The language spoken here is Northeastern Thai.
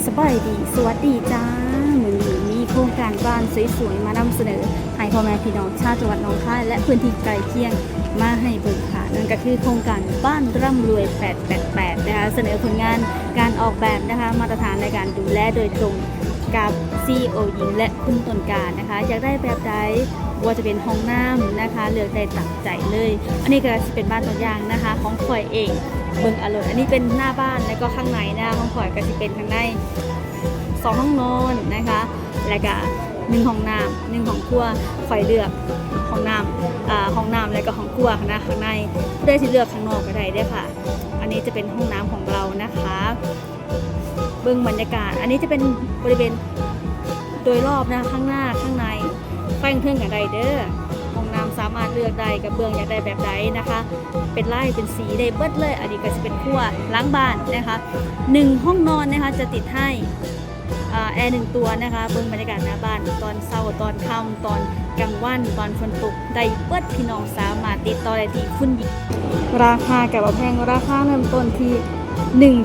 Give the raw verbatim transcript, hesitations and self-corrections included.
สบายดี สวัสดีจ้า มื้อนี้มีโครงการบ้านสวยๆ มานำเสนอให้พ่อแม่พี่น้องชาวจังหวัดหนองคาย และพื้นที่ใกล้เคียงมาให้เบิ่งค่ะ นั่นก็คือโครงการบ้านร่ำรวย แปดแปดแปด นะคะ เสนอผลงานการออกแบบนะคะ มาตรฐานในการดูแลโดยตรงกับ ซีอีโอ หญิงและคุณต้นกล้านะคะ อยากได้แบบใด บ่ว่าจะเป็นห้องน้ำนะคะ เลือกได้ตามใจเลย อันนี้ก็สิเป็นบ้านตัวอย่างนะคะ ของข่อยเอง เบิ่งเอาโลด อันนี้เป็นหน้าบ้านแล้วก็ข้างในนะคะ ของข่อยก็สิเป็นข้างในสองห้องนอนนะคะ แล้วก็หนึ่งห้องน้ำ หนึ่งห้องครัว ข่อยเลือกห้องน้ำ อ่า ห้องน้ำแล้วก็ห้องครัวนะ ข้างใน ผู้ใดสิเลือกข้างนอกก็ได้เด้อค่ะ อันนี้จะเป็นห้องน้ำของเรานะคะ เบิ่งบรรยากาศ อันนี้จะเป็นบริเวณโดยรอบนะคะ ข้างหน้า ข้างใน แฝงเทิงก็ได้เด้อ ห้องน้ำสามารถเลือกได้ กระเบื้องอยากได้แบบใดนะคะ เป็นลายเป็นสีได้เบิดเลย อันนี้ก็จะเป็นครัวหลังบ้านนะคะ หนึ่งห้องนอนนะคะ จะติดให้ อ่า แอร์หนึ่งตัวนะคะ เบิ่งบรรยากาศหน้าบ้าน ตอนเช้า ตอนค่ำ ตอนกลางวัน ตอนฝนตก ได้เบิด พี่น้องสามารถติดต่อได้ที่คุณหญิง ราคาก็บ่แพง ราคาเริ่มต้นที่หนึ่ง